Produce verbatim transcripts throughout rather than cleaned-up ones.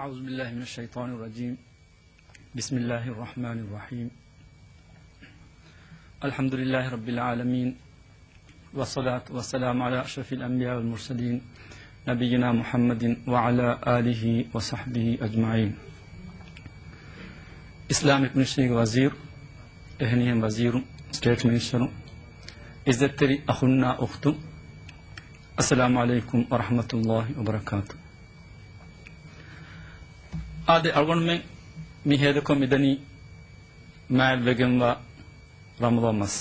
أعوذ بالله من الشيطان الرجيم. بسم الله الرحمن الرحيم. الحمد لله رب العالمين. والصلاة والسلام على أشرف الأنبياء والمرسلين نبينا محمد وعلى آله وصحبه أجمعين. އިސްލާމިކް މިނިސްޓްރީގެ ވަޒީރު، އެހެނިހެން ވަޒީރު، ސްޓޭޓް މިނިސްޓަރު، އިއްޒަތްތެރި އަޚުންނާ އުޚްތު، އައްސަލާމު ޢަލައިކުމް ވަރަޙްމަތުﷲި ވަބަރަކާތު. އާދެ، އަޅުގަނޑުމެން މި ހޭދަކޮށް މިދަނީ މާތްވެގެންވާ ރަމަޟާން މަސް.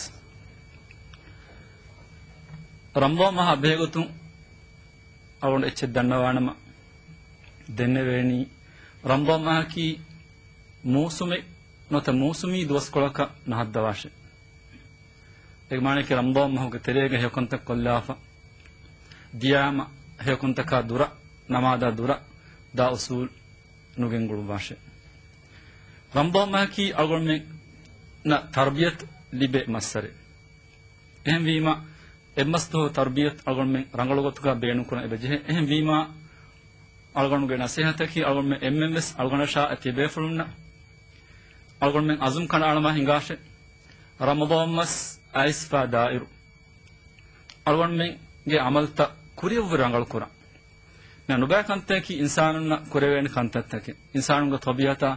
ރަމަޟާން މަހާ ބެހޭގޮތުން އަޅުގަނޑު އެއްޗެއް ދަންނަވާނަމަ، ދެންނެވޭނީ ރަމަޟާން މަހަކީ މޫސުމެއް ނުވަތަ މޫސުމީ ދުވަސްކޮޅަކަށް ނަހައްދަވާށޭ. އޭގެ މާނައަކީ ރަމަޟާން މަހުގެ ތެރޭގަ ހެޔޮކަންތައް ކޮށްލާފަ، ދިޔާމަ ހެޔޮކަންތަކާ ދުރަށް، ނަމާދާ ދުރަށް ދާ އުސޫލް ނުގެންގުޅުއްވާށޭ. ރަމަޟާން މަހަކީ އަޅުގަނޑުމެންނަށް ތަރްބިޔަތު ލިބޭ މައްސަރެއް. އެހެންވީމަ، އެއްމަސް ދުވަހު ތަރްބިޔަތު އަޅުގަނޑުމެން ރަނގަޅު ގޮތުގަ ބޭނުންކުރަން އެބަޖެހޭ. އެހެންވީމާ، އަޅުގަނޑުގެ ނަސޭހަތަކީ އަޅުގަނޑުމެން އެންމެންވެސް އަޅުގަނޑަށާ އެ ތިޔަބޭފުޅުންނަށް އަޅުގަނޑުމެން އަޒުމް ކަނޑައަޅަމާ ހިނގާށޭ. ރަމަޟާން މަސް އައިސްފަ ދާއިރު އަޅުގަނޑުމެންގެ ޢަމަލުތައް ކުރިއަށްވުރެ ރަނގަޅުކުރަން. މި ނުބައި ކަންތަކަކީ އިންސާނުންނަށް ކުރެވޭނެ ކަންތައްތަކެއް، އިންސާނުންގެ ތަބީޢަތާ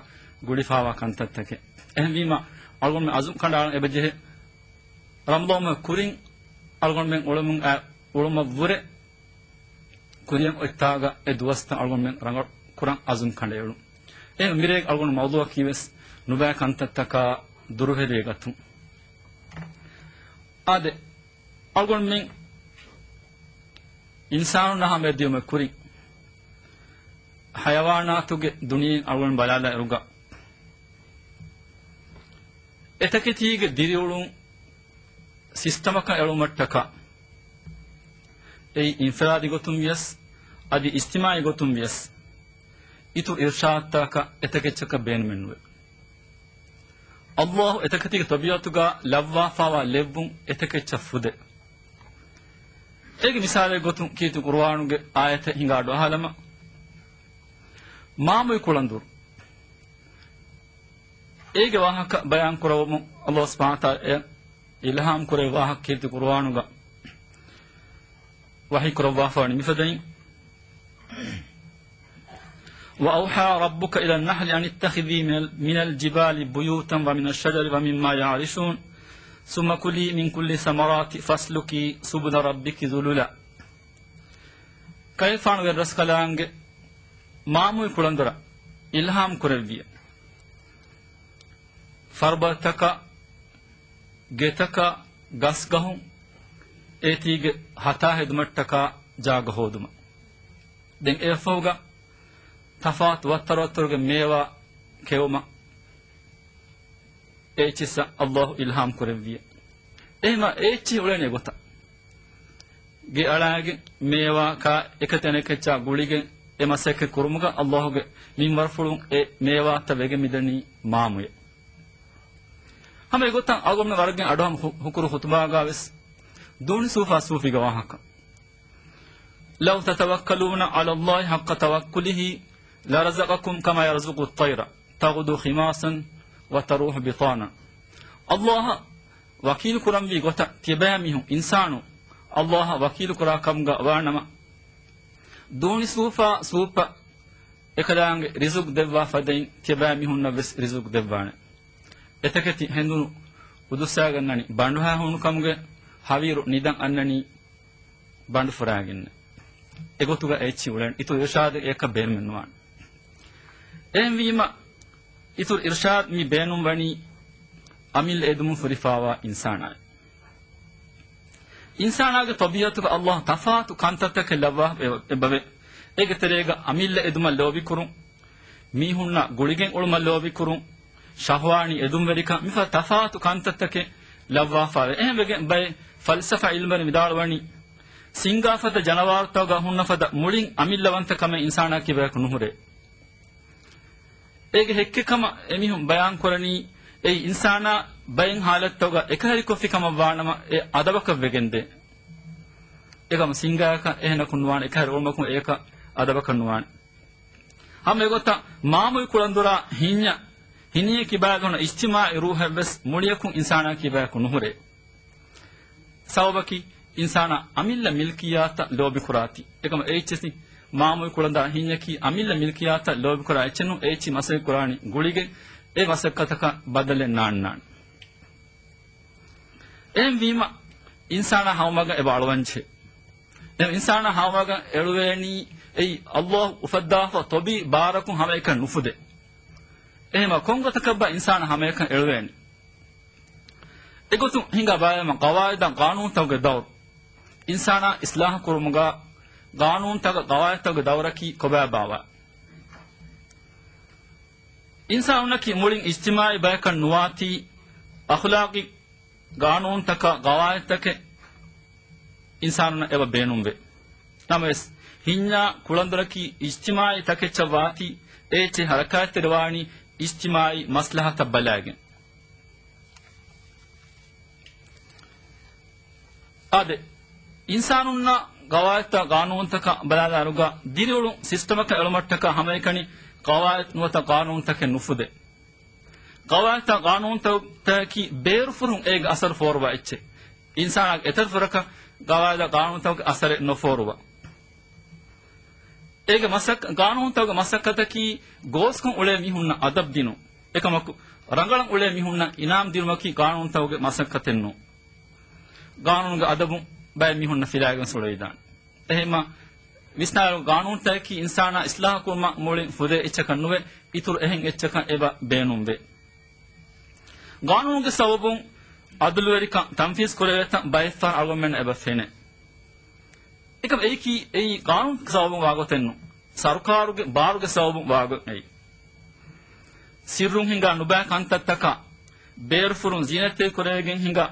ގުޅިފައިވާ ކަންތައްތަކެއް. އެހެންވީމަ، އަޅުގަނޑުމެން އަޒުމް ކަނޑައަޅަން އެބަޖެހޭ، ރަމަޟާން މަހު ކުރިން އަޅުގަނޑުމެން އުޅެމުން އައި އުޅުމަށްވުރެ ކުރިއަށް އޮތްތާގަ އެ ދުވަސްތައް އަޅުގަނޑުމެން ރަނގަޅު ކުރަން އަޒުމް ކަނޑައެޅުން. އެހެން މިރޭގެ އަޅުގަނޑު މައުޟޫޢަކީވެސް ނުބައި ކަންތައްތަކާ ދުރުހެލިވެގަތުން. އާދެ، އަޅުގަނޑުމެން އިންސާނުންނާ ހަމަޔަށް ދިޔުމަށް ކުރިން، ޙަޔަވާނާތުގެ ދުނިޔެއިން އަޅުގަނޑު ބަލާލާ އިރުގަ، އެތަކެތީގެ ދިރިއުޅުން ސިސްޓަމަކަށް އެޅުމަށްޓަކާ، އެއީ އިންފިރާދީ ގޮތުން ވިޔަސް، އަދި އިޖްތިމާޢީ ގޮތުން ވިޔަސް، އިތުރު އިރްޝާދުތަކަށް އެތަކެއްޗަކަށް ބޭނުމެއް ނުވޭ. އައްލާހު އެތަކެތީގެ ތަބީޢަތުގަ ލައްވާފައިވާ ލެއްވުން އެތަކެއްޗަށް ފުދޭ. އޭގެ މިސާލެއް ގޮތުން ކީރިތި ޤުރުއާނުގެ އާޔަތެއް ހިނގާ އަޑުއަހާލަމާ، މާމުއި ކުޅަނދުރު. އޭގެ ވާހަކަ ބަޔާން ކުރައްވަމުން އައްލާހު ސުބްޙާނަހު ވަތަޢާލާ އެ އިލްހާމް ކުރެއްވި ވާހަކަ ކީރިތި ޤުރުއާނުގަ ވަޙީ ކުރައްވާފަވަނީ މިފަދައިން. وأوحى ربك إلى النحل أن اتخذي من ال-، من الجبال بيوتا ومن الشجر ومما يعرشون ثم كلي من كل الثمرات فاسلكي سبل ربك ذللا. ކަލޭގެފާނު ވެރިރަސްކަލާނގެ މާމުއި ކުޅަނދުރަށް އިލްހާމް ކުރެއްވިއެވެ. ފަރުބަދަތަކަށް، ގެތަކަށް، ގަސްގަހުން އޭތީގެ ހަތާ ހެދުމަށްޓަކާ ޖާގަ ހޯދުމަށް. ދެން އެއަށްފަހުގަ ތަފާތު ވައްތަރުވައްތަރުގެ މޭވާ ކެއުމަށް އެ އެއްޗިއްސަށް އައްލާހު އިލްހާމް ކުރެއްވިއެވެ. އެހެންވީމަ އެ އެއްޗިހި އުޅެނީ އެގޮތަށް. ގެ އަޅާގެން މޭވާ ކާ އެކަތި އަނެކައްޗާ ގުޅިގެން އެ މަސައްކަތް ކުރުމުގަ އައްލާހުގެ މިންވަރުފުޅުން އެ މޭވާތައް ވެގެން މިދަނީ މާމުއެއް. ހަމަ އެގޮތަށް އަޅުގަނޑުމެން ވަރަށް ގިނަ އަޑު ހަމަ ހު-، ހުކުރު ޚުތުބާގަ ވެސް ދޫނި ސޫފާ ސޫފީގެ ވާހަކަ. لو تتوكلون على الله حق توكله لرزقكم كما يرزق الطير تغدو خماصا وتروح بطانا. އައްލާހަށް ވަކީލު ކުރަންވީ ގޮތަށް ތިޔަބައިމީހުން އިންސާނުން އައްލާހަށް ވަކީލު ކުރާ ކަމުގަ ވާނަމަ، ދޫނި ސޫފާ ސޫޕަށް އެކަލާނގެ ރިޒުގު ދެއްވާ ފަދައިން ތިޔަބައިމީހުންނަށް ވެސް ރިޒުގު ދެއްވާނެ. އެތަކެތި ހެނދުނު އުދުއްސާގަންނަނީ ބަނޑުހައި ހޫނުކަމުގެ ހަވީރު ނިދަން އަންނަނީ ބަނޑު ފުރާގެންނޭ. އެގޮތުގަ އެއްޗި އުޅެން އިތުރު އިރްޝާދެއް އެއަކަށް ބޭނުމެއް ނުވާނެ. އެހެންވީމަ، އިތުރު އިރްޝާދު މި ބޭނުން ވަނީ އަމިއްލަ އެދުމުން ފުރިފާވާ އިންސާނާއެއް. އިންސާނާގެ ތަބީޢަތުގަ އައްލާހު ތަފާތު ކަންތައްތަކެއް ލައްވާ އެ-، އެބަވޭ. އޭގެ ތެރޭގަ އަމިއްލަ އެދުމަށް ލޯބިކުރުން، މީހުންނާ ގުޅިގެން އުޅުމަށް ލޯބިކުރުން، ޝަހްވާނީ އެދުންވެރިކަން، މިފަދަ ތަފާތު ކަންތައްތަކެއް ލައްވާފާވޭ. އެހެންވެގެން ބައެއް ފަލްސަފާ ޢިލްމުވެރިން ވިދާޅުވަނީ، ސިންގާފަދަ ޖަނަވާރުތަކުގަ ހުންނަ ފަދަ މުޅިން އަމިއްލަވަންތަ ކަމެއް އިންސާނާއަކީ ބަޔަކު ނުހުރޭ. އޭގެ ހެއްކެއްކަމަށް އެމީހުން ބަޔާންކުރަނީ، އެއީ އިންސާނާ ބައެއް ހާލަތްތަކުގަ އެކަހެރިކޮށްފި ކަމަށް ވާނަމަ، އެ އަދަބަކަށް ވެގެންދޭ. އެކަމަ ސިންގާއަކަށް އެހެނަކުން ނުވާނެ، އެކަހެރި އުޅުމަކުން އެއަކަށް އަދަބަކަށް ނުވާނެ. ހަމަ އެގޮތަށް މާމޮޔި ކުޅަނދުރާ ހިންޏަށް ހިނިއެއް ކިބާގަ ހުންނަ އިޖްތިމާޢީ ރޫޙެއްވެސް މުޅިއަކުން އިންސާނާ ކިބާއަކު ނުހުރޭ. ސަބަބަކީ އިންސާނާ އަމިއްލަ މިލްކިއްޔާތަށް ލޯބިކުރާތީ. އެކަމަ އެއްޗިތި މާމޮޔި ކުޅަނދާ ހިންޏަކީ އަމިއްލަ މިލްކިއްޔާތަށް ލޯބިކުރާ އެއްޗެއް ނޫން. އެއްޗި މަސައްކަތް ކުރާނީ ގުޅިގެން އެ މަސައްކަތަކަށް ބަދަލެއް ނާންނާނެ. އެހެންވީމަ، އިންސާނާ ހަމަމަގަށް އެބަ އަޅުވަންޖެހޭ. އެ އިންސާނާ ހަމަމަގަށް އެޅުވޭނީ އެއީ ﷲ އުފައްދާފަ ތޮބީ ބާރަކުން ހަމައެކަނި ނުފުދޭ. އެހެމަ ކޮންގޮތަކަށްބާ އިންސާނާ ހަމައެކަނި އެޅުވޭނީ؟ އެގޮތުން ހިނގާ ބައިވެމަ ޤަވާޢިދާ ޤާނޫނުތަކުގެ ދައުރު. އިންސާނާ އިޞްލާޙު ކުރުމުގަ ޤާނޫނުތަކަށް ޤަވާޢިދުތަކުގެ ދައުރަކީ ކޮބާބާވާ؟ އިންސާނުންނަކީ މުޅިން އިޖްތިމާޢީ ބަޔަކަށް ނުވާތީ، އަޚްލާޤީ ޤާނޫނުތަކާ ޤަވާޢިދުތަކެއް އިންސާނުންނަށް އެބަ ބޭނުންވޭ. ނަމަވެސް، ހިންޏާ ކުޅަނދުރަކީ އިޖްތިމާޢީ ތަކެއްޗަށް ވާތީ، އެއްޗެއް ޙަރަކާތްތެރިވާނީ އިޖްތިމާޢީ މަޞްލަޙަތަށް ބަލައިގެން. އާދެ، އިންސާނުންނަށް ޤަވާޢިދުތައް ޤާނޫނުތަކަށް ބަލާލާރުގަ ދިރިއުޅުން ސިސްޓަމަކަށް އެޅުމަށްޓަކާ ހަމައެކަނި ޤަވާޢިދު ނުވަތަ ޤާނޫނުތަކެއް ނުފުދޭ. ޤަވާޢިދުތައް ޤާނޫނުތަކަކީ ބޭރުފުރުން އޭގެ އަސަރު ފޯރުވާ އެއްޗެއް. އިންސާނާގެ އެތައް ފުރަކަށް ޤަވާޢިދާ ޤާނޫނުތަކުގެ އަސަރެއް ނުފޯރުވާ. އޭގެ މަސައްކަ-، ޤާނޫނުތަކުގެ މަސައްކަތަކީ ގޯސްކޮށް އުޅޭ މީހުންނަށް އަދަބު ދިނުން. އެކަމަކު، ރަނގަޅަށް އުޅޭ މީހުންނަށް އިނާމް ދިނުމަކީ ޤާނޫނުތަކުގެ މަސައްކަތެއް ނޫން. ޤާނޫނުގެ އަދަބުން ބައެއް މީހުންނަށް ފިލާގެން އުޅެވިދާނެ. އެހެންމަ، ވިސްނާލުން ޤާނޫނުތަކަކީ އިންސާނާ އިޞްލާޙު ކުރުމަށް މުޅިން ފުދޭ އެއްޗަކަށް ނުވެ، އިތުރު އެހެން އެއްޗަކަށް އެބަ ބޭނުންވޭ. ޤާނޫނުގެ ސަބަބުން ޢަދުލުވެރިކަން ތަންފީޒު ކުރެވޭތަން ބައެއްފަހަރު އަޅުގަނޑުމެންނަށް އެބަ ފެނޭ. އެކަމަ އެއީކީ އެއީ ޤާނޫނު ސަބަބުން ވާގޮތެއް ނޫން. ސަރުކާރުގެ ބާރުގެ ސަބަބުން ވާގޮތް އެއީ. ސިއްރުން ހިނގާ ނުބައި ކަންތައްތަކާ، ބޭރުފުރުން ޒީނަތްތެރި ކުރެވިގެން ހިނގާ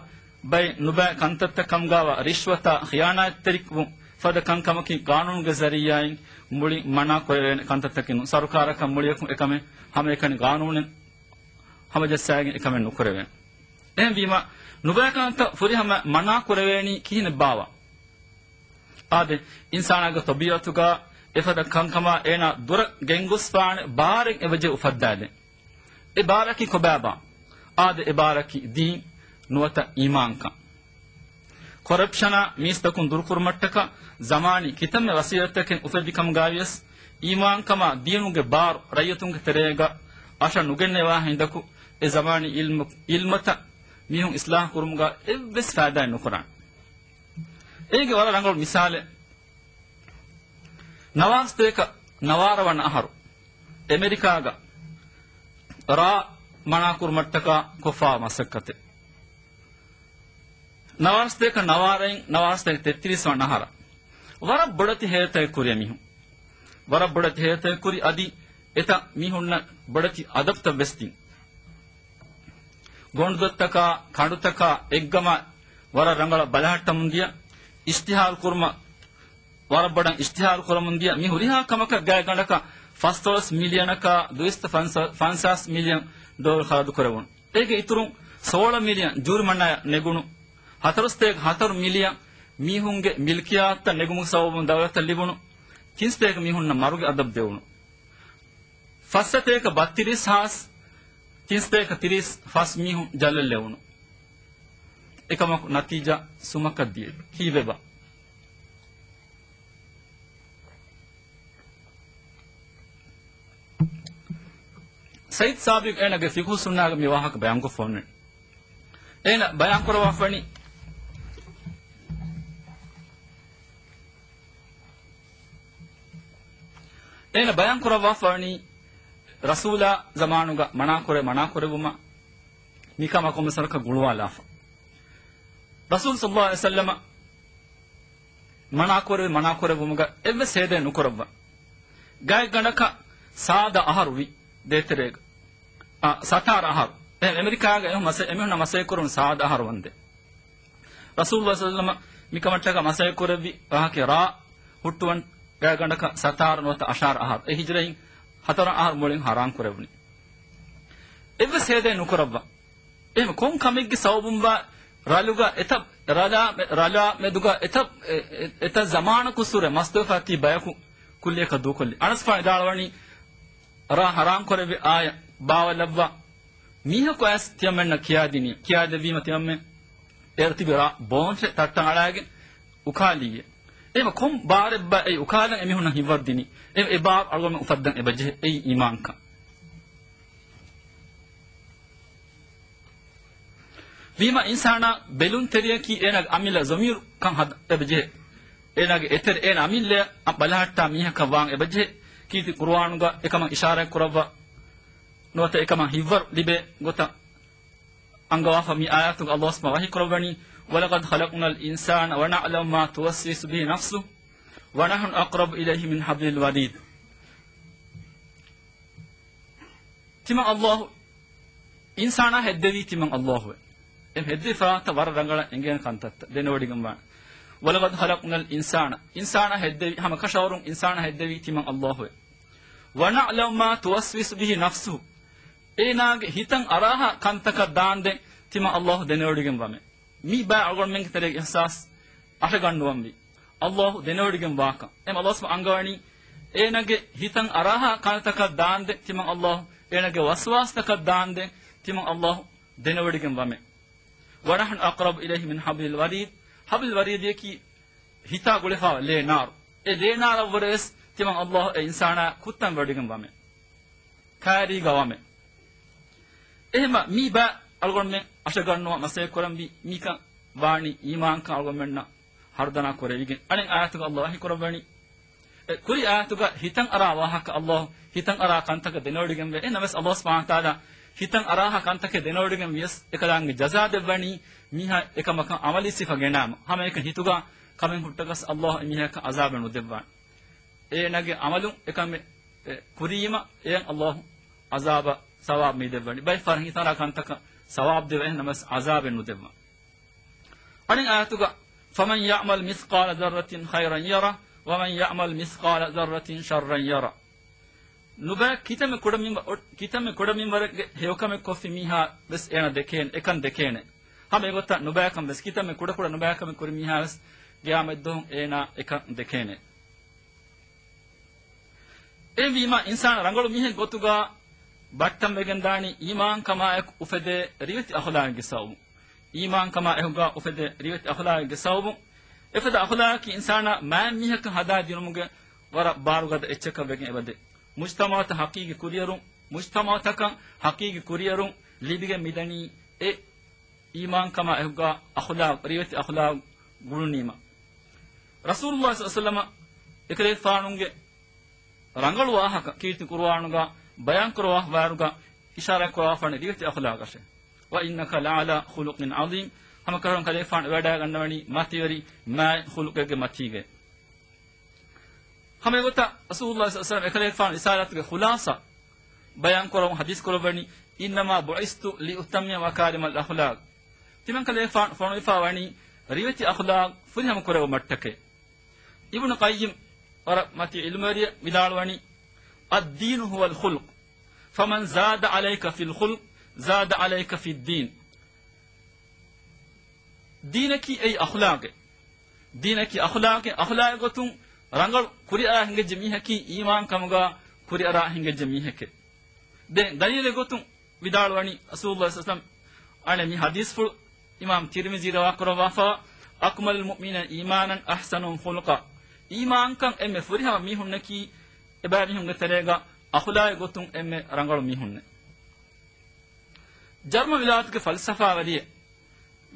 ބައެއް ނުބައި ކަންތައްތައް ކަމުގާވާ ރިޝްވަތާ، ޚިޔާނާތްތެރިވުން ފަދަ ކަންކަމަކީ ޤާނޫނުގެ ޒަރީޢާއިން މުޅިން މަނާ ކުރެވޭނެ ކަންތައްތަކެއް ނޫން. ސަރުކާރަކަށް މުޅިއަކުން އެކަމެއް ހަމައެކަނި ޤާނޫނެއް ހަމަޖައްސާގެން އެކަމެއް ނުކުރެވޭނެ. އެހެންވީމަ، ނުބައި ކަންތައް ފުރިހަމަ މަނާ ކުރެވޭނީ ކިހިނެއްބާވާ؟ އާދެ، އިންސާނާގެ ޠަބީޢަތުގަ އެފަދަ ކަންކަމާ އޭނާ ދުރަށް ގެންގޮސްފާނެ ބާރެއް އެބަޖެހި އުފައްދާދޭން. އެ ބާރަކީ ކޮބާބާ؟ އާދެ، އެ ބާރަކީ ދީން ނުވަތަ އީމާންކަން. ކޮރަޕްޝަނާ މީސްތަކުން ދުރުކުރުމަށްޓަކާ ޒަމާނީ ކިތަންމެ ވަސީލަތްތަކެއް އުފެއްދި ކަމުގައިވިޔަސް، އީމާންކަމާ ދީނުގެ ބާރު ރައްޔިތުންގެ ތެރޭގަ އަށަށް ނުގެންނެވާ ހިނދަކު، އެ ޒަމާނީ އިލްމު-، އިލްމަތައް މީހުން އިސްލާހު ކުރުމުގަ އެއްވެސް ފައިދާއެއް ނުކުރާނެ. އޭގެ ވަރަށް ރަނގަޅު މިސާލެއް، ނަވާރަސަތޭކަ ނަވާރަ ވަނަ އަހަރު އެމެރިކާގަ ރާ މަނާކުރުމަށްޓަކާ ކޮށްފާ މަސައްކަތެއް. ނަވާރަސަތޭކަ ނަވާރައިން ނަވާރަސަތޭކަ ތެއްތިރީސް ވަނަ އަހަރަށް ވަރަށް ބޮޑެތި ހޭލަތަކެއް ކުރި މީހުން. ވަރަށް ބޮޑެތި ހޭލަތަކެއް ކުރި އަދި އެތައް މީހުންނަށް ބޮޑެތި އަދަބުތައް ވެސް ދިން. ގޮނޑުދޮށްތަކާ، ކަނޑުތަކާ އެއްގަމާ ވަރަށް ރަނގަޅަށް ބަލަހައްޓަމުން ދިޔަ، އިޝްތިހާރު ކުރުމަށް ވަރަށް ބޮޑަށް އިޝްތިހާރު ކުރަމުން ދިޔަ. މި ހުރިހާ ކަމަކަށް ގާތްގަނޑަކަށް ފަސްދޮޅަސް މިލިއަނަކާ ދުއިސައްތަ ފަންސާ-، ފަންސާސް މިލިއަން ޑޮލަރު ޚަރަދު ކުރެވުނު. އޭގެ އިތުރުން ސޯޅަ މިލިއަން ޖޫރިމަނާޔަށް ނެގުނު. ހަތަރުސަތޭކަ ހަތަރު މިލިއަން މީހުންގެ މިލްކިޔާތަށް ނެގުމުގެ ސަބަބުން ދައުލަތަށް ލިބުނު. ތިންސަތޭކަ މީހުންނަށް މަރުގެ އަދަބު ދެވުނު. ފަސްސަތޭކަ ބައްތިރީސް ހާސް، ތިންސަތޭކަ ތިރީސް ފަސް މީހުން ޖަލަށް ލެވުނު. އެކަމަކު ނަތީޖާ ސުމަކަށް ދިޔަ. ކީއްވެބާ؟ ސައީދު ސާބިގު އޭނާގެ ފިޤުހު ސުންނާގެ މި ވާހަކަ ބަޔާންކޮށްފަ އޮންނަނީ. އޭނަ ބަޔާންކުރައްވާފަނީ، އޭނަ ބަޔާންކުރައްވާފަވަނީ، ރަސޫލާ ޒަމާނުގަ މަނާކުރެ، މަނާކުރެވުމަށް މިކަމަށް ކޮންމެސް ވަރަކަށް ގުޅުވާލާފަ. ރަސޫލު ޞައްލަﷲު ޢަލައިހި ވަސައްލަމަ މަނާކުރެވި، މަނާކުރެވުމުގަ އެއްވެސް ހޭދައެއް ނުކުރައްވާ. ގާތްގަނޑަކަށް ސާދަ އަހަރު ވި ދޭތެރޭގަ. އާ، ސަތާރަ އަހަރު. އެ އެމެރިކާގަ އެހުން މަސަ-، އެމީހުންނަށް މަސައްކަތް ކުރުން ސާދަ އަހަރު ވަންދެން. ރަސޫލު ޞައްލަﷲު ޢަލައިހި ވަސައްލަމަ މިކަމަށްޓަކާ މަސައްކަތް ކުރެއްވި ވާހަކަ ރާ ހުއްޓުވަން ގާތްގަނޑަކަށް ސަތާރަ ނުވަތަ އަށާރަ އަހަރު. އެ ހިޖުރައިން ހަތަރު އަހަރު މުޅިން ޙަރާން ކުރެވުނީ. އެއްވެސް ހޭދައެއް ނުކުރައްވާ. އެހެން ކޮން ކަމެއްގެ ސަބަބުންބާ ރަލުގަ އެތައް ރަލާ، ރަލާ މެދުގަ އެތައް، އެ، އެ، އެތައް ޒަމާނަކު ސުރެ މަސްދެވިފަ ތި ބަޔަކު ކުއްލިއަކަށް ދޫކޮށްލި. އަނަސްފާން ވިދާޅުވަނީ، ރާ ހަރާން ކުރެއްވި އާޔަތް ބާވަލައްވާ މީހަކު އައިސް ތިމަންމެންނަށް ކިޔާދިނީ، ކިޔާދެއްވީމަ ތިމަންމެން އޭރު ތިބި ރާ ބޯންށެއް ތައްޓަން އަޅާގެން އުކާލީއޭ. އެހެންވީމަ ކޮން ބާރެއްބާ އެ އުކާލަން އެމީހުންނަށް ހިތްވަރު ދިނީ؟ އެ، އެ ބާރު އަޅުގަނޑުމެން އުފައްދަން އެބަޖެހޭ. އެއީ އީމާންކަން. ވީމަ އިންސާނާ ބެލުންތެރިޔަކީ އޭނާގެ އަމިއްލަ ޒަމީރުކަން ހަދަން އެބަޖެހޭ. އޭނާގެ އެތެރެ އޭނާ އަމިއްލަޔަށް ބަލަހައްޓާ މީހަކަށް ވާން އެބަޖެހޭ. ކީރިތި ޤުރުއާނުގަ އެކަމަށް އިޝާރާތް ކުރައްވާ ނުވަތަ އެކަމަށް ހިތްވަރު ލިބޭ ގޮތަށް އަންގަވާފަ މި އާޔާތުގަ ﷲ ސުބްޙާނަހޫ ވަހީ ކުރައްވަނީ، "وَلَقَدْ خَلَقْنَا الْإِنسَانَ وَنَعْلَمُ مَا تُوَسْوِسُ بِهِ نَفْسُهُ وَنَحْنُ أَقْرَبُ إِلَيْهِ مِنْ حَبْلِ الْوَرِيدِ." ތިމަން ﷲ އިންސާނާ ހެއްދެވީ ތިމަން ﷲ އެ. އެ ހެއްދެވި ފަރާތަށް ވަރަށް ރަނގަޅަށް އެނގޭނެ ކަންތައްތައް ދެނެވޮޑިގެން ވާނެ. "وَلَقَدْ خَلَقْنَا الْإِنسَانَ." އިންސާނާ ހެއްދެވީ ހަމަ ކަށަވަރުން އިންސާނާ ހެއްދެވީ ތިމަން ﷲ އެ. "وَنَعْلَمُ مَا تُوَسْوِسُ بِهِ نَفْسُهُ." އޭނާގެ ހިތަށް އަރާހާ ކަންތަކަށް ދާންދެން ތިމަން ﷲ ދެނެވޮޑިގެން ވަމެ. މި ބައި އަޅުގަނޑުމެންގެ ތެރޭގެ އިޙްސާސް އަށަގަންނުވަންވީ. ﷲ ދެނެވޮޑިގެން ވާކަން. އެހެން ﷲ ސުބްޙާނަހޫ ވަހީ ކުރައްވަނީ، އޭނާގެ ހިތަށް އަރާހާ ކަންތަކަށް ދާންދެން ތިމަން ﷲ، އޭނާގެ ވަސްވާސްތަކަށް ދާންދެން ތިމަން ﷲ ދެނެވޮޑިގެން ވަމެ. "وَنَحْنُ أَقْرَبُ إِلَيْهِ مِنْ حَبْلِ الْوَرِيدِ." ޙަބްލުލް ވަރީދިއަކީ ހިތާ ގުޅިފާ ވާ ލޭ ނާރު. އެ ލޭ ނާރަށްވުރެވެސް ތިމަން ﷲ އެ އިންސާނާ ކުއްތަން ވޮޑިގެން ވަމެ. ކައިރީގަ ވަމެ. އެހެންވީމަ މި ބައި އަޅުގަނޑުމެން އަށަގަންނުވާ މަސައްކަތް ކުރަންވީ މިކަން ވާނީ އީމާންކަން އަޅުގަނޑުމެންނަށް ހަރުދަނާ ކުރެވިގެން. އަނެއް އާޔަތުގަ ﷲ ވަޙީ ކުރައްވަނީ، އެ ކުރި އާޔަތުގަ ހިތަށް އަރާ ވާހަކަ ﷲ ހިތަށް އަރާ ކަންތަކަށް ދެނެވޮޑިގެންވޭ. އެހެންނަމަވެސް ﷲ ސުބްޙާނަހޫ ވަތަޢާލާ ހިތަށް އަރާހާ ކަންތަކެއް ދެނެވޮޑިގެން ވިޔަސް އެކަލާނގެ ޖަޒާ ދެއްވަނީ މީހާ އެކަމަކަށް ޢަމަލީ ސިފަ ގެނާމަ. ހަމައެކަނި ހިތުގަ ކަމެއް ހުއްޓަކަސް ﷲ އެމީހަކަށް ޢަޒާބެއް ނުދެއްވާނެ. އޭނާގެ ޢަމަލުން އެކަމެއް، އެ، ކުރީމަ އެޔަށް ﷲ ޢަޒާބަށް ސަވާބު މި ދެއްވަނީ. ބައެއް ފަހަރަށް ހިތަށް އަރާ ކަންތަކަށް ސަވާބު ދެވޭ، އެހެންނަމަވެސް ޢަޒާބެއް ނުދެއްވާ. އަނެއް އާޔަތުގަ، "فَمَنْ يَعْمَلْ مِثْقَالَ ذَرَّةٍ خَيْرًا يَرَهُ وَمَنْ يَعْمَلْ مِثْقَالَ ذَرَّةٍ شَرًّا يَرَهُ." ނުބައި ކިތަންމެ ކުޑަމިންވަ-، ކިތަންމެ ކުޑަމިންވަރެއްގެ ހެޔޮކަމެއް ކޮށްފި މީހާ ވެސް އޭނަ ދެކޭނެ، އެކަން ދެކޭނެ. ހަމަ އެގޮތަށް ނުބައިކަން ވެސް ކިތަންމެ ކުޑަކުޑަ ނުބައިކަމެއް ކުރި މީހާ ވެސް ޤިޔާމަތްދުވަހު އޭނާ އެކަން ދެކޭނެ. އެހެންވީމަ އިންސާނާ ރަނގަޅު މީހެއް ގޮތުގަ ބައްޓަންވެގެން ދާނީ އީމާންކަމާއެކު އުފެދޭ ރިވެތި އަޚުލާގެއްގެ ސަބަބުން. އީމާންކަމާ އެކުގަ އުފެދޭ ރިވެތި އަޚުލާގެއްގެ ސަބަބުން. އެފަދަ އަޚުލާގަކީ އިންސާނާ މާތް މީހަކަށް ހަދާ ދިނުމުގެ ވަރަށް ބާރުގަދަ އެއްޗަކަށް ވެގެން އެބަދޭ. މުޖްތަމަޢުތައް ހަޤީގީ ކުރިއެރުން، މުޖްތަމަޢުތަކަށް ހަޤީގީ ކުރިއެރުން ލިބިގެން މިދަނީ އެ އީމާންކަމާ އެކުގަ އަޚުލާގު، ރިވެތި އަޚުލާގު ގުޅުނީމަ. ރަސޫލުﷲ ޞައްލަﷲު ޢަލައިހި ވަސައްލަމަ އެކަލޭގެފާނުގެ ރަނގަޅު ވާހަކަ ކީރިތި ޤުރުއާނުގަ ބަޔާންކުރައްވާފަ ވާއިރުގަ އިޝާރާތް ކުރައްވާފާނެ ރިވެތި އަޚުލާގަށޭ. "وَإِنَّكَ لَعَلَىٰ خُلُقٍ عَظِيمٍ." ހަމަކަށަވަރުން ކަލޭގެފާނު އެވަޑައިގަންނަވަނީ މަތިވެރި މާތް ޚުލުޤެއްގެ މަތީގައި. ހަމަ އެގޮތަށް ރަސޫލުﷲ ޞައްލަﷲު ޢަލައިހި ވަސައްލަމަ އެކަލޭގެފާނު ރިސާލާތުގެ ޚުލާޞާ ބަޔާން ކުރަމުން ޙަދީޘް ކުރައްވަނީ، "إِنَّمَا بُعِثْتُ لِأُتَمِّمَ مَكَارِمَ الْأَخْلَاقِ." ތިމަން ކަލޭގެފާނު ފޮނުވިފާ ވަނީ ރިވެތި އަޚުލާގު ފުރިހަމަ ކުރެވުމަށްޓަކައި. އިބްނު ޤައްޔިމް ވަރަށް މަތީ ޢިލްމުވެރިއެއް ވިދާޅުވަނީ، "الدين هو الخلق، فمن زاد عليك في الخلق زاد عليك في الدين." ދީނަކީ އެއީ އަޚުލާގެއް. ދީނަކީ އަޚުލާގެއް. އަޚުލާގެއް ގޮތުން ރަނގަޅު ކުރިއަރާ ހިނގައްޖެ މީހަކީ އީމާންކަމުގަ ކުރިއަރާ ހިނގައްޖެ މީހެކޭ. ދެން ދަލީލެއް ގޮތުން ވިދާޅުވަނީ ރަސޫލުﷲ ޞައްލަﷲު ޢަލައިހި ވަސައްލަމަ އަނެއް މި ޙަދީޘްފުޅު އިމާމް ތިރްމިޒީ ރަވާ ކުރައްވާފަ، "أكمل المؤمنين إيمانا أحسنهم خلقا." އީމާންކަން އެންމެ ފުރިހަމަ މީހުންނަކީ އެބައިމީހުންގެ ތެރޭގަ އަޚުލާގެއް ގޮތުން އެންމެ ރަނގަޅު މީހުންނޭ. ޖަރްމަން ވިލާތުގެ ފަލްސަފާވެރިއެއް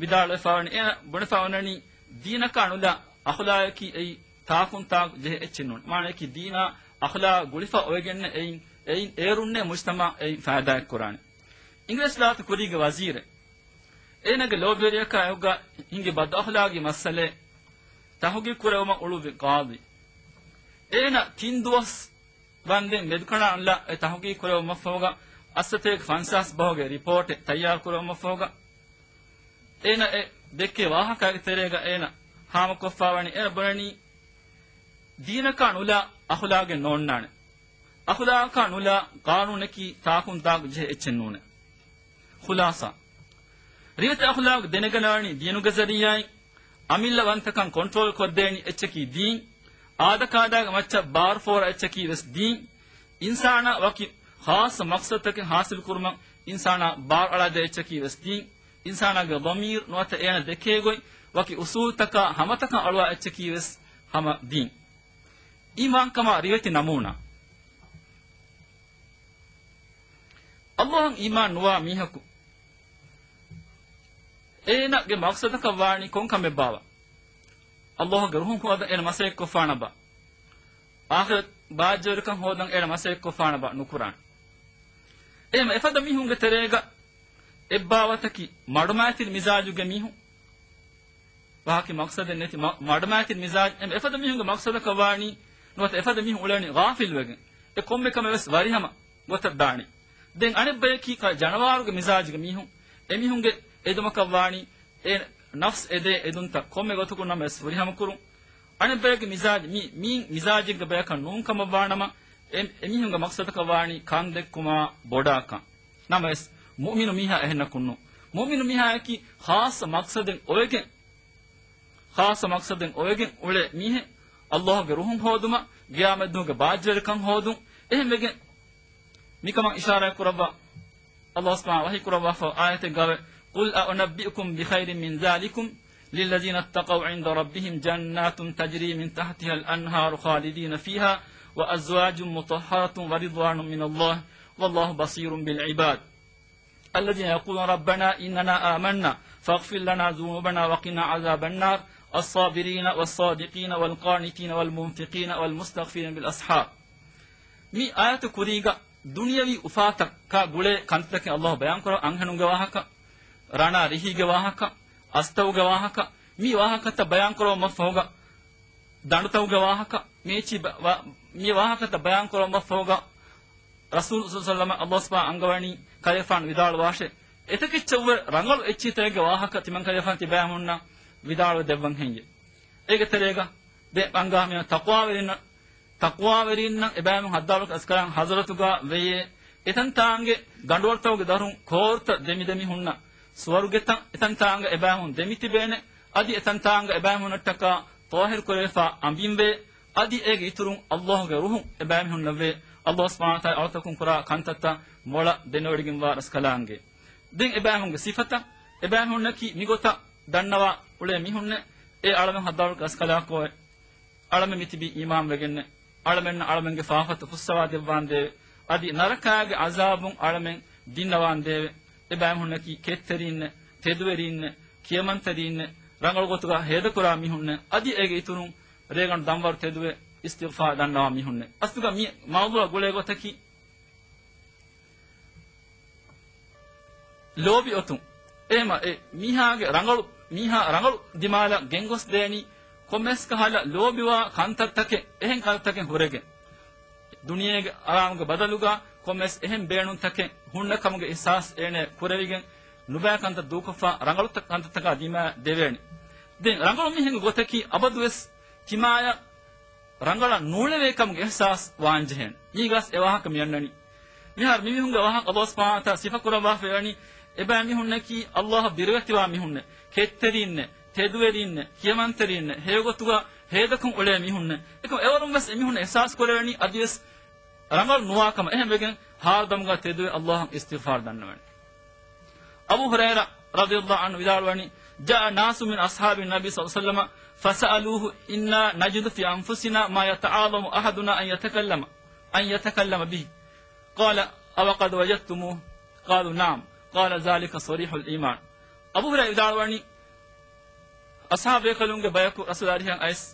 ވިދާޅުވެފަވަނީ، އޭނަ ބުނެފަވަނީ، ދީނަކާ ނުލާ އަޚުލާގަކީ އެއީ ތާކުން ތާކު ޖެހޭ އެއްޗެއް ނޫން. މާނަޔަކީ ދީނާ އަޚުލާގަ ގުޅިފަ އޮވެގެންނޭ އެއިން، އެއިން އޭރުންނޭ މުޖްތަމަޢަށް އެއިން ފައިދާއެއް ކުރާނެ. އިނގިރޭސި ވިލާތު ކުރީގެ ވަޒީރެއް. އޭނަގެ ލޯބިވެރިޔަކާ އެކުގަ ހިނގި ބަދުއަޚުލާގީ މައްސަލައެއް ތަޙުޤީޤު ކުރެވުމަށް އުޅުއްވި ޤާޟީ. އޭނަ ތިން ދުވަސް ވަންދެން މެދުކަނޑާ ނުލާ އެ ތަޙުޤީޤު ކުރެވުމަށްފަހުގަ އަށްސަތޭކަ ފަންސާސް ބަހުގެ ރިޕޯޓެއް ތައްޔާރު ކުރެވުމަށްފަހުގަ އޭނަ އެ ދެއްކޭ ވާހަކައިގެ ތެރޭގަ އޭނަ ހާމަކޮށްފާވަނީ އޭނަ ބުނަނީ ދީނަކާ ނުލާ އަޚުލާގެއް ނޯންނާނެ. އަޚުލާގަކާ ނުލާ ޤާނޫނަކީ ތާކުން ތާކު ޖެހޭ އެއްޗެއް ނޫނޭ. ޚުލާޞާ. ރިވެތި އަޚުލާގު ދެނެގަންނަވަނީ ދީނުގެ ޒަރީޢާއިން. އަމިއްލަވަންތަކަން ކޮންޓްރޯލް ކޮށްދޭނީ އެއްޗަކީ ދީން. އާދަކާދައިގެ މައްޗަށް ބާރު ފޯރާ އެއްޗަކީ ވެސް ދީން. އިންސާނާ ވަކި ޚާއްޞަ މަޤްޞަދުތަކެއް ޙާޞިލު ކުރުމަށް އިންސާނާ ބާރު އަޅާދޭ އެއްޗަކީ ވެސް ދީން. އިންސާނާގެ ޟަމީރު ނުވަތަ އޭނަ ދެކޭ ގޮތް ވަކި އުޞޫލުތަކާ ހަމަތަކަށް އަޅުވާ އެއްޗަކީ ވެސް ހަމަ ދީން. އީމާންކަމާ ރިވެތި ނަމޫނާ. ﷲ އަށް އީމާން ނުވާ މީހަކު އޭނަގެ މަޤްޞަދަކަށް ވާނީ ކޮން ކަމެއްބާވަ؟ ﷲ ގެ ރުހުން ހޯދަން އޭނަ މަސައްކަތްކޮށްފާނަބަ؟ އާޚިރަތު ބާއްޖަވެރިކަން ހޯދަން އޭނަ މަސައްކަތްކޮށްފާނަބަ؟ ނުކުރާނެ. އެހެން އެފަދަ މީހުންގެ ތެރޭގަ އެއްބާވަތަކީ މަޑުމައިތިރި މިޒާޖުގެ މީހުން. ވާހަކަ މަޤްޞަދެއް ނެތި މަ-، މަޑުމައިތިރި މިޒާޖު. އެ އެފަދަ މީހުންގެ މަޤްޞަދަކަށް ވާނީ ނުވަތަ އެފަދަ މީހުން އުޅެނީ ޣާފިލުވެގެން. އެ ކޮންމެ ކަމެއް ވެސް ވަރިހަމަ ގޮތަށް ދާނީ. ދެން އަނެއްބަޔަކީ ކަ-، ޖަނަވާރުގެ މިޒާޖުގެ މީހުން. އެމީހުންގެ އެދުމަކަށް ވާނީ އެ ނަފްސް އެދޭ އެދުންތައް ކޮންމެ ގޮތަކުން ނަމަވެސް ފުރިހަމަ ކުރުން. އަނެއްބަޔަކު މިޒާޖް މި-، މީން މިޒާޖެއްގެ ބަޔަކަށް ނޫން ކަމަށް ވާނަމަ، އެ، އެމީހުންގެ މަޤްޞަދަކަށް ވާނީ ކަން ދެއްކުމާ ބޮޑާކަން. ނަމަވެސް މުއުމިނު މީހާ އެހެންނަކުންނު. މުއުމިނު މީހާއަކީ ޚާއްޞަ މަޤްޞަދެއް އޮވެގެން، ޚާއްޞަ މަޤްޞަދެއް އޮވެގެން އުޅޭ މީހެއް. ﷲ ގެ ރުހުން ހޯދުމަށް، ޤިޔާމަތްދުވަހުގެ ބާއްޖަވެރިކަން ހޯދުން. އެހެންވެގެން މިކަމަށް އިޝާރާތް ކުރައްވާ، ﷲ ސުބްޙާނަހޫ ވަޙީ ކުރައްވާފަ އާޔަތެއްގައި، قل أنبئكم بخير من ذلكم للذين اتقوا عند ربهم جنات تجري من تحتها الأنهار خالدين فيها وأزواج مطهرة ورضوان من الله والله بصير بالعباد. الذين يقولون ربنا إننا آمنا فاغفر لنا ذنوبنا وقنا عذاب النار الصابرين والصادقين والقانتين والمنفقين والمستغفرين بالأسحار. މި އާޔަތު ކުރީގަ ދުނިޔަވީ އުފާތަކާ ގުޅޭ ކަންތައްތަކެއް ﷲ ބަޔާންކުރައްވާ، އަންހެނުންގެ ވާހަކަ، ރަނާ ރިހީގެ ވާހަކަ، އަސްތައުގެ ވާހަކަ، މި ވާހަކަތައް ބަޔާންކުރައްވުމަށްފަހުގަ، ދަނޑުތައުގެ ވާހަކަ، މި އެއްޗި ބަ-، ވާ-، މި ވާހަކަތައް ބަޔާންކުރައްވުމަށްފަހުގަ، ރަސޫލު ޞައްލަﷲު ޢަލައިހި ވަސައްލަމަ އަންގަވަނީ ކަލޭފާނު ވިދާޅުވާށޭ، އެތަކެއްޗަށްވުރެ ރަނގަޅު އެއްޗިހިތަކެއްގެ ވާހަކަ ތިމަން ކަލޭފާނު ތިބައިމީހުންނަށް ވިދާޅުވެ ދެއްވަން ހެއްޔޭ؟ އޭގެ ތެރޭގަ ދެ އަންގާ މި ތަޤްވާވެރިންނަށް، ތަޤްވާވެރިންނަށް އެބައިމީހުން ހައްދާވަރު އަސްކަލާނގެ ޙަޟްރަތުގަ ވެޔޭ، އެތަންތާނގެ ގަނޑުވަޅުތަކުގެ ދަށުން ކޯރުތައް ދެމިދެމި ހުންނަ ސުވަރުގެތައް އެތަންތާނގަ އެބައިމީހުން ދެމިތިބޭނެ، އަދި އެތަންތާނގަ އެބައިމީހުންނަށްޓަކާ ޠާހިރު ކުރެވިފާ އަނބިންވޭ، އަދި އޭގެ އިތުރުން ﷲ ގެ ރުހުން އެބައިމީހުންނަށްވޭ. ﷲ ސުބްޙާނަހޫ ވަތަޢާލާ އަޅުތަކުން ކުރާ ކަންތައްތައް މޮޅަށް ދެނެވޮޑިގެންވާ ރަސްކަލާނގެ. ދެން އެބައިމީހުންގެ ސިފަތައް، އެބައިމީހުންނަކީ މިގޮތަށް ދަންނަވާ އުޅޭ މީހުންނެއް، އޭ އަޅަމެން ހައްދާވަރު ރަސްކަލާކޯއެ؟ އަޅަމެން މިތިބީ އީމާންވެގެންނެއް، އަޅަމެންނަށް އަޅަމެންގެ ފާފަތައް ފުއްސަވާ ދެއްވާންދޭވެ، އަދި ނަރަކާގެ ޢަޒާބުން އަޅަމެން ދިންނަވާންދޭވެ. އެބައިމީހުންނަކީ ކެތްތެރީންނެއް، ތެދުވެރީންނެއް، ކިޔަމަންތެރީންނެއް، ރަނގަޅު ގޮތުގަ ހޭދަކުރާ މީހުންނެއް، އަދި އޭގެ އިތުރުން ރޭގަނޑު ދަންވަރު ތެދުވެ އިސްތިޣްފާރު ދަންނަވާ މީހުންނެއް. އަސްލުގަ މި މައުޟޫޢަށް ގުޅޭ ގޮތަކީ، ލޯބި އޮތުން. އެހެމަ އެ މީހާގެ ރަނގަޅު، މީހާ ރަނގަޅު ދިމާލަށް ގެންގޮސް ދޭނީ ކޮންމެސް ކަހަލަ ލޯބިވާ ކަންތައްތަކެއް، އެހެން ކަންތައްތަކެއް ހުރެގެން. ދުނިޔޭގެ އަރާމުގެ ބަދަލުގަ ކޮންމެސް އެހެން ބޭނުންތަކެއް ހުންނަ ކަމުގެ އިޙްސާސް އޭނަ ކުރެވިގެން، ނުބައި ކަންތައް ދޫކޮށްފަ ރަނގަޅު ތަ-، ކަންތައްތަކާ ދިމާ ދެވޭނެ. ދެން ރަނގަޅު މީހެއްގެ ގޮތަކީ އަބަދުވެސް ތިމާޔަށް ރަނގަޅަށް ނޫޅެވޭ ކަމުގެ އިޙްސާސް ވާންޖެހޭނެ. މީގަސް އެ ވާހަކަ މިއަންނަނީ. މިހާރު މިމީހުންގެ ވާހަކަ ﷲ ސުބްޙާނަހޫ ވަތަޢާލާ ސިފަކުރައްވާފައިވަނީ، އެބައިމީހުންނަކީ ﷲ އަށް ބިރުވެތިވާ މީހުންނެއް، ކެތްތެރީންނެއް، ތެދުވެރީންނެއް، ކިޔަމަންތެރީންނެއް، ހެޔޮގޮތުގަ ހޭދަކޮށް އުޅޭ މީހުންނެއް. އެކަމަ އެވަރުން ވެސް އެމީހުން އިޙްސާސް ކުރެވެނީ އަދިވެސް ރަނގަޅު ނުވާކަމަށް. އެހެންވެގެން ހާލު ދަމުގަ ތެދުވެ ﷲ އަށް އިސްތިޣްފާރު ދަންނަވަނީ. އަބޫ ހުރައިރާ ރަޟިޔަﷲ ޢަންހު ވިދާޅުވަނީ، جاء ناس من أصحاب النبي صلى الله عليه وسلم فسألوه، إنا نجد في أنفسنا ما يتعاظم أحدنا أن يتكلم، أن يتكلم به. قال، أو قد وجدتموه؟ قالوا، نعم. قال، ذلك صريح الإيمان. އަބޫ ހުރައިރާ ވިދާޅުވަނީ، އަޞްޙާބު ބޭކަލުންގެ ބަޔަކު ރަސޫލާ އަރިހަށް އައިސް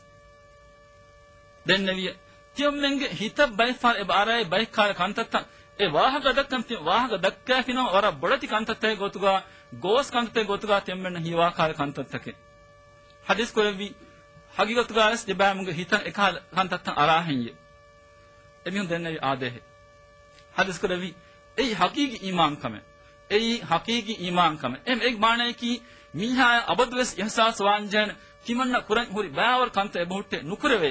ދެންނެވިޔޭ. ތިމަންމެންގެ ހިތަށް ބައެއްފަހަރު އެބަ އަރާއި ބައެއް ކަހަލަ ކަންތައްތައް، އެ ވާހަކަ ދައްކަން ތި-، ވާހަކަ ދައްކައިފިނަމަ ވަރަށް ބޮޑެތި ކަންތައްތަކެއް ގޮތުގަ، ގޯސް ކަންތައްތަކެއް ގޮތުގަ ތިމަންމެންނަށް ހީވާ ކަހަލަ ކަންތައްތަކެއް. ޙަދީޘް ކުރެއްވި، ޙަޤީޤަތުގަ ވެސް ތިބާމުގެ ހިތަށް އެކަހަލަ ކަންތައްތައް އަރާހެންޔޭ. އެމީހުން ދެންނެވި އާދޭހެއް. ޙަދީޘް ކުރެއްވި، އެއީ ޙަޤީޤީ އީމާންކަމެއް. އެއީ ޙަޤީޤީ އީމާންކަމެއް. އެހެން އޭގެ މާނަޔަކީ، މީހާޔަށް އަބަދުވެސް އިޙްސާސް ވާންޖެހޭނެ، ތިމަންނަ ކުރަން ހުރި ބައިވަރު ކަންތައް އެބަހުއްޓެ ނުކުރެވޭ.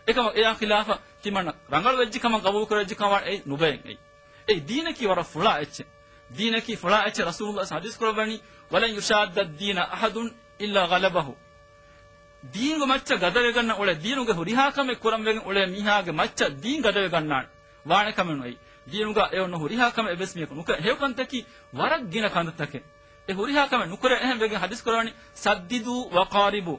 އެކަމަކު އެއާ ޚިލާފަށް ތިމަންނަ ރަނގަޅު ވެއްޖެ ކަމަށް ޤަބޫލު ކުރެވިއްޖެ ކަމަށް އެއީ ނުބައެއް އެއީ. އެއީ ދީނަކީ ވަރަށް ފުޅާ އެއްޗެއް. ދީނަކީ ފުޅާ އެއްޗެއް. ރަސޫލުﷲ ޙަދީޘް ކުރައްވަނީ، ولن يشاد الدين أحد إلا غلبه. ދީނުގެ މައްޗަށް ގަދަވެގަންނަ އުޅޭ، ދީނުގެ ހުރިހާ ކަމެއް ކުރަން ވެގެން އުޅޭ މީހާގެ މައްޗަށް ދީން ގަދަވެގަންނާނެ. ވާނެ ކަމެއް ނުއެއް. ދީނުގަ އެ އޮންނަ ހުރިހާ ކަމެއް އެއްވެސް މީހަކު ނުކުރޭ. ހެޔޮ ކަންތަކީ ވަރަށް ގިނަ ކަންތައްތަކެއް. އެ ހުރިހާ ކަމެއް ނުކުރޭ. އެހެން ވެގެން ހަދީސް ކުރާނީ، "سددوا وقاربوا."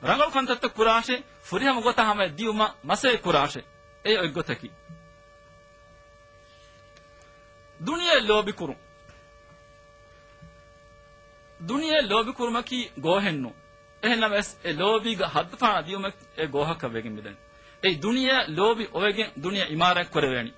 ރަނގަޅު ކަންތައްތައް ކުރާށޭ، ފުރިހަމަ ގޮތަށް ހަމަޔަށް ދިޔުމަށް މަސައްކަތް ކުރާށޭ. އެ އޮތް ގޮތަކީ. ދުނިޔެ ލޯބިކުރުން. ދުނިޔެ ލޯބިކުރުމަކީ ގޯހެއްނު. އެހެންނަމަވެސް، އެ ލޯބީގެ ހައްދުފަހަ ދިޔުމަށް އެ ގޯހަކަށް ވެގެން މިދަނީ. އެއީ ދުނިޔެ ލޯބި އޮވެގެން ދުނިޔެ އިމާރާތް ކުރެވޭނީ.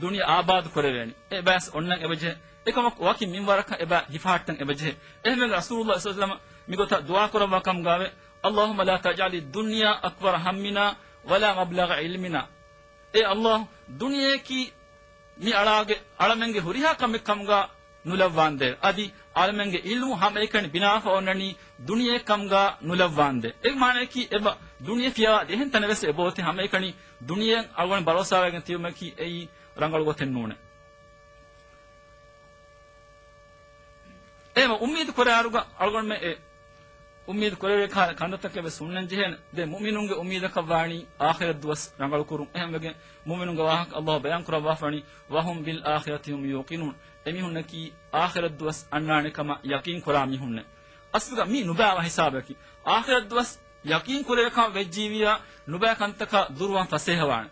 ދުނިޔެ އާބާދު ކުރެވޭނީ. އެބައިސް އޮންނަން އެބަޖެހޭ. އެކަމަކު ވަކި މިންވަރަކަށް އެބަ ހިފަހައްޓަން އެބަޖެހޭ. އެހެންވެގެން ރަސޫލުﷲ ޞައްލަﷲު ޢަލައިހި ވަސައްލަމަ މިގޮތަށް ދުޢާ ކުރައްވާ ކަމުގައިވޭ، "اللهم لا تجعل الدنيا أكبر همنا ولا مبلغ علمنا." އޭ ﷲ، ދުނިޔެއަކީ މި އަޅާގެ، އަޅަމެންގެ ހުރިހާ ކަމެއް ކަމުގަ ނުލައްވާނދޭ. އަދި އަޅަމެންގެ ޢިލްމު ހަމައެކަނި ބިނާވެފަ އޮންނަނީ ދުނިޔެ ކަމުގަ ނުލައްވާނދޭ. އެ މާނަޔަކީ އެބަ ދުނިޔެ ފިޔަވާ އެހެން ތަނެއް ވެސް އެބައޮތޭ، ހަމައެކަނި ދުނިޔެއަށް އަޅުގަނޑު ބަރޯސާވެގެން ތިބުމަކީ އެއީ ރަނގަޅު ގޮތެއް ނޫނޭ. އެހެން އުއްމީދު ކުރާއިރުގަ އަޅުގަނޑުމެން އެ އުއްމީދު ކުރެވޭ ކަ-، ކަންތައްތަކެއް ވެސް ހުންނަން ޖެހޭނެ. ދެން މުއުމިނުންގެ އުއްމީދަކަށް ވާނީ އާޚިރަތް ދުވަސް ރަނގަޅު ކުރުން. އެހެންވެގެން މުއުމިނުންގެ ވާހަކަ ﷲ ބަޔާން ކުރައްވާފަވަނީ، "وهم بالآخرة هم يوقنون." އެމީހުންނަކީ އާޚިރަތް ދުވަސް އަންނާނެ ކަމަށް ޔަޤީން ކުރާ މީހުންނޭ. އަސްލުގަ މީ ނުބައިވާ ހިސާބަކީ. އާޚިރަތް ދުވަސް ޔަޤީން ކުރެވޭ ކަމަށް ވެއްޖީވިއްޔާ ނުބައި ކަންތަކާ ދުރުވާން ފަސޭހަވާނެ.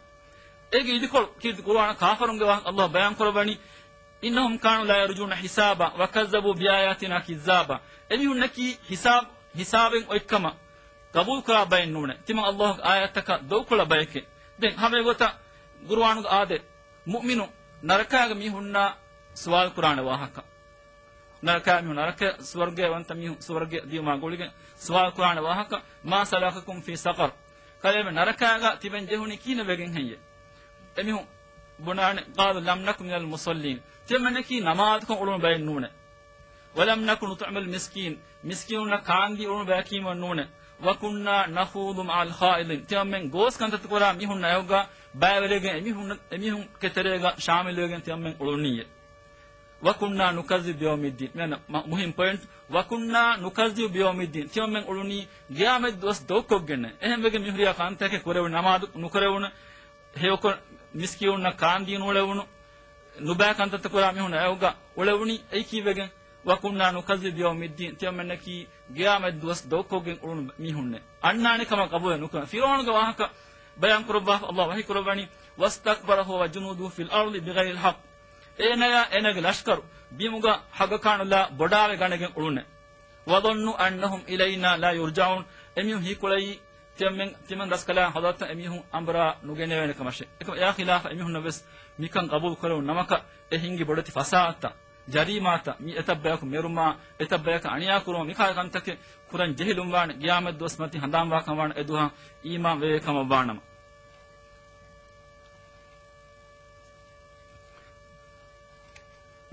އޭގެ އިދިކޮޅު ކީރިތި ޤުރުއާނަށް ކާފަރުންގެ ވާހަކަ ﷲ ބަޔާން ކުރައްވަނީ، "إنهم كانوا لا يرجون حسابا وكذبوا بآياتنا كذابا." އެމީހުންނަކީ ހިސާބް، ހިސާބެއް އޮތްކަމަށް ގަބޫލުކުރާ ބައެއް ނޫނޭ. ތިމަން ﷲގެ އާޔަތްތަކަށް ދޮގުކޮޅަ ބަޔެކޭ. ދެން ހަމަ އެގޮތަށް ޤުރުއާނުގަ އާދޭ، މުއުމިނު ނަރަކާގެ މީހުންނާ ސުވާލު ކުރާނެ ވާހަކަ. ނަރަކާ މީހުން ނަރަކަ، ސުވަރުގެ ވަންތަ މީހުން ސުވަރުގެ ދިޔުމާ ގުޅިގެން ސުވާލު ކުރާނެ ވާހަކަ، "ما سلككم في سقر؟" ކަލޭމެ ނަރަކާގަ ތިބެން ޖެހުނީ ކިހިނެއް ވެގެން ހެއްޔޭ؟ އެމީހުން ބުނާނެ، "قالوا لم نك من المصلين." ތިމަންނަކީ ނަމާދުކޮށް އުޅުނު ބައެއް ނޫނޭ. "ولم نك نطعم المسكين." މިސްކީނުންނަށް ކާންދީ އުޅުނު ބަޔަކީމަ ނޫނޭ. "وكنا نخوض مع الخائضين." ތިމަންމެން ގޯސް ކަންތައްތައް ކުރާ މީހުންނާ އެއުގަ ބައިވެރިވެގެން އެމީހުން، އެމީހުންގެ ތެރޭގަ ޝާމިލުވެގެން ތިމަންމެން އުޅުނީއޭ. "وكنا نكذب بيوم الدين." މިއަންނަ މަ-، މުހިން ޕޮއިންޓް، "وكنا نكذب بيوم الدين." ތިމަންމެން އުޅުނީ ގިޔާމަތް ދުވަސް ދޮގުކޮށްގެންނޭ. އެހެންވެގެން މިހުރިހާ ކަންތަކެއް ކުރެވުނު، ނަމާދު ނުކުރެވުނު، ހެޔޮކޮށް މިސްކީނުންނަށް ކާންދީ ނުއުޅެވުނު، ނުބައި ކަންތައްތައް ކުރާ މީހުން އެއުގަ އުޅެވުނީ އެއީ ކީއްވެގެން؟ "وكنا نكذب بيوم الدين." ތިމަންމެންނަކީ ގިޔާމަތް ދުވަސް ދޮގުކޮށްގެން އުޅުނު މީހުންނޭ. އަންނާނެ ކަމަށް ގަބޫލެއް ނުކުރަން. ފިރުޢައުނުގެ ވާހަކަ ބަޔާން ކުރައްވާފަ ﷲ ވަޙީ ކުރައްވަނީ، "واستكبر هو وجنوده في الأرض بغير الحق." އޭނަޔާ އޭނަގެ ލަޝްކަރު ބިމުގަ ހަގަކާނުލާ ބޮޑާވެ ގަނެގެން އުޅުނެ. "وظنوا أنهم إلينا لا يرجعون." އެމީހުން ހީކުޅައީ ތިމަންމެން، ތިމަން ދަސްކަލާ ހަޟްރަތަށް އެމީހުން އަނބުރާ ނުގެނެވޭނެ ކަމަށެ. އެކަމަ އެއާ ޚިލާފަށް އެމީހުންނަށް ވެސް މިކަން ގަބޫލު ކުރެވުނު ނަމަކަށް އެ ހިންގި ބޮޑެތި ފަސާހަތައް، ޖަރީމާތައް، މި އެތައް ބަޔަކު މެރުމާ، އެތައް ބަޔަކަށް އަނިޔާ ކުރުމާ، މިކާ ކަންތަކެއް ކުރަން ޖެހިލުންވާނެ. ގިޔާމަތް ދުވަސް މަތި ހަނދާންވާ ކަމަށް ވާނެ އެ ދުވަހަށް އީމާން ވެވޭ ކަމަށް ވާނަމަ.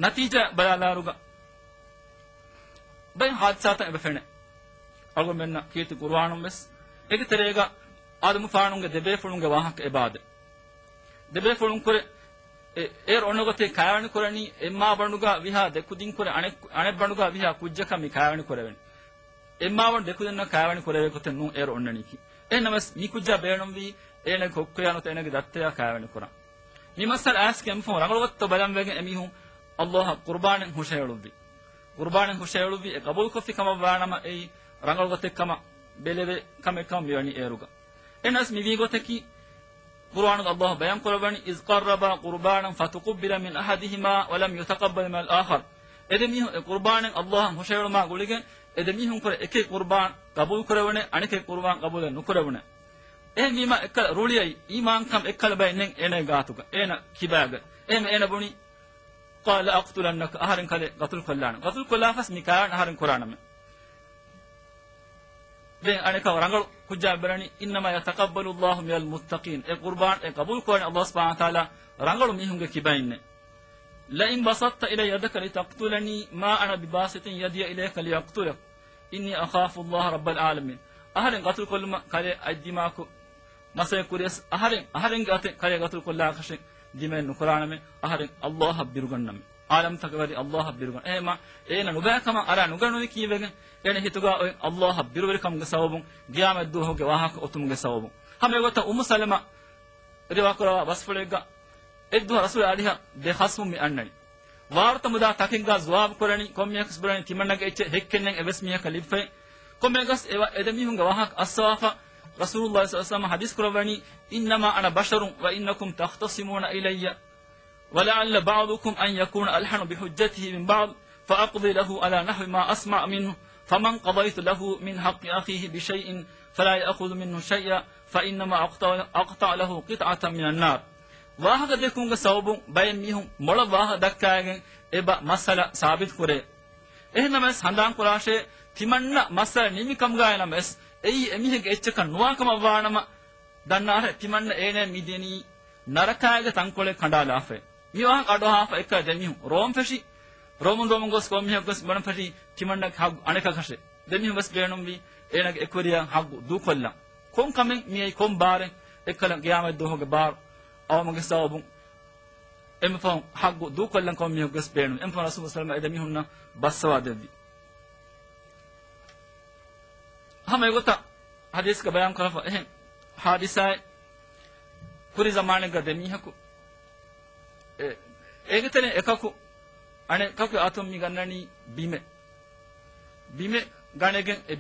ނަތީޖާ ބަލާލާރުގަ ބައެއް ހާދިސާތައް އެބަ ފެނޭ. އަޅުގަނޑުމެންނަށް ކީރިތި ޤުރުއާނުން ވެސް އޭގެ ތެރޭގަ އާދަމުފާނުގެ ދެބޭފުޅުންގެ ވާހަކަ އެބަ އާދޭ. ދެބޭފުޅުން ކުރެ އެ-، އޭރު އޮންނަ ގޮތެއް ކާވެނި ކުރަނީ، އެއްމާ ބަނޑުގަ ވިހާ ދެކުދިން ކުރެ އަނެއް-، އަނެއް ބަނޑުގަ ވިހާ ކުއްޖަކަށް މި ކާވެނި ކުރެވެނީ. އެއްމާ ބަނޑު ދެކުދިންނަށް ކާވެނި ކުރެވޭ ގޮތެއް ނޫން އޭރު އޮންނަނީކީ. އެހެންނަމަވެސް މި ކުއްޖާ ބޭނުންވީ އޭނަގެ ކޮއްކޮޔާ ނުވަތަ އޭނަގެ ދައްތަޔާ ކާވެނި ކުރަން. މި މައްސަލަ އައިސް ކެމްފުން ރަނގަޅު ގޮތަށް ބަލަން ވެގެން އެމީހުން ﷲ އަށް ޤުރުބާނެއް ހުށަހެޅުއްވި. ޤުރުބާނެއް ހުށަހެޅުއްވި އެ ޤަބޫލުކޮށްފި ކަމަށް ވާނަމަ އެއީ ރަނގަޅު ގޮތެއް ކަމަށް ބެލެވޭ ކަމެއް ކަމަށް މިވަނީ އޭރުގަ. އެހެނަސް މިވީ ގޮތަކީ، ޤުރުއާނުގަ ﷲ ބަޔާން ކުރައްވަނީ، "إذ قربا قربانا فتقبل من أحدهما ولم يتقبل من الآخر." އެ ދެ މީހުން އެ ޤުރުބާނެއް ﷲ އަށް ހުށަހެޅުމާ ގުޅިގެން، އެ ދެ މީހުން ކުރެ އެކެއް ޤުރުބާން ޤަބޫލު ކުރެވުނެ، އަނެކެއް ޤުރުބާން ޤަބޫލެއް ނުކުރެވުނެ. އެހެންވީމަ އެއްކަލަ ރުޅިއައި، އީމާންކަން އެއްކަލަ ބައެއް ނެތް އޭނަގެ ގާތުގަ، އޭނަ ކިބާގަ. އެހެން އޭނަ ބުނި، "قال لأقتلنك." އަހަރެން ކަލޭ ޤަތުލު ކޮށްލާނަން. ޤަތުލު ކޮށްލާފަސް މި ކާވެން އަހަރެން ކުރާނަމޭ. ދެން އަނެކަ ރަނގަޅު ކުއްޖާ ބެލަނީ، "إنما يتقبل الله من المتقين." އެ ޤުރުބާން އެ ޤަބޫލު ކުރަނީ ﷲ ސުބްޙާނަހޫ ވަތަޢާލާ ރަނގަޅު މީހުންގެ ކިބައިންނޭ. "لئن بسطت إلي يدك لتقتلني ما أنا بباسط يدي إليك لأقتلك إني أخاف الله رب العالمين." އަހަރެން ޤަތުލު ކޮށްލުމަށް ކަލޭ އަތްދިމާކޮށް މަސައްކަތް ކުރިޔަސް، އަހަރެން، އަހަރެންގެ އަތެއް ކަލޭ ޤަތުލު ކޮށްލާކަށެއް ދިމައެއް ނުކުރާނަމޭ، އަހަރެން ﷲ އަށް ބިރުގަންނަމޭ. ޢާލަމްތަކަށް ވެރި ﷲ އަށް ބިރުގަން. އެހެމަ، އޭނަ ނުބައިކަމަށް އަރާ ނުގަނުވީ ކީއްވެގެން؟ އޭނަ ހިތުގަ އޮތް ﷲ އަށް ބިރުވެރިކަމުގެ ސަބަބުން، ޤިޔާމަތްދުވަހުގެ ވާހަކަ އޮތުމުގެ ސަބަބުން. ހަމަ އެގޮތަށް އުއްމު ސަލަމާ ރިވާ ކުރައްވާ ބަސްފުޅެއްގަ، އެއްދުވަހަށް ރަސޫލާ އަރިހަށް ދެ ޚަޞްމުން މި އަންނަނީ. ވާރުތަ މުދާ ތަކެއްގާ ޖުވާބު ކުރަނީ، ކޮންމެޔަކަސް ބުނަނީ ތިމަންނަގެ އެއްޗެއް ހެއްކެއް ނެތް އެވެސް މީހަކަށް ލިބިފައި. ކޮންމެޔަކަސް އެ ވަ-، އެ ދެމީހުންގެ ވާހަކަ އައްސަވާފަ، ރަސޫލުﷲ ޞައްލަﷲ ޢަލައިހި ވަސައްލަމަ ޙަދީޘް ކުރައްވަނީ، إنما أنا بشر وإنكم تختصمون إلي ولعل بعضكم أن يكون ألحن بحجته من بعض فأقضي له على نحو ما أسمع منه، فمن قضيت له من حق أخيه بشيء فلا يأخذ منه شيئا فإنما أقطع، أقطع له قطعة من النار. ވާހަކަދެއްކުމުގެ ސަބަބުން ބައެއް މީހުން މޮޅަށް ވާހަކަ ދައްކާގެން އެބަ މައްސަލަ ސާބިތު ކުރޭ. އެހެންނަމަވެސް ހަނދާން ކުރާށޭ، ތިމަންނަ މައްސަލަ ނިމި ކަމުގައި ނަމަވެސް، އެއީ އެމީހެއްގެ އެއްޗަކަށް ނުވާ ކަމަށް ވާނަމަ، ދަންނާށޭ ތިމަންނަ އޭނަ މި ދެނީ ނަރަކާގެ ތަންކޮޅެއް ކަނޑާލާފައި. މި ވާހަކަ އަޑުއަހާފަ އެއްކަލަ ދެމީހުން ރޯމް ފެށި، ރޯމުން ރޯމުން ގޮސް ކޮންމީހަކު ގޮސް ބުނެފަށި ތިމަންނަގެ ހައްގު އަނެކަކަށެ. ދެމީހުން ވެސް ބޭނުންވީ އޭނަގެ އެކުވެރިޔާ ހައްގު ދޫކޮށްލަން. ކޮން ކަމެއް މިއައީ ކޮން ބާރެއް؟ އެއްކަލަ ގިޔާމަތް ދުވަހުގެ ބާރު އައުމުގެ ސަބަބުން އެންމެ ފަހުން ހައްގު ދޫކޮށްލަން ކޮންމީހަކު ވެސް ބޭނުން. އެންމެ ފަހުން ރަސޫލު ސަލަމަ އެ ދެމީހުންނަށް ބައްސަވާ ދެއްވި. ހަމަ އެގޮތަށް ޙަދީޘްގަ ބަޔާން ކުރަފަ އެހެން ޙާދިސާއެއް، ކުރި ޒަމާނެއްގަ ދެމީހަކު އެ، އޭގެ ތެރެއިން އެކަކު އަނެކަކު އަތުން މި ގަންނަނީ ބިމެއް. ބިމެއް ގަނެގެން އެ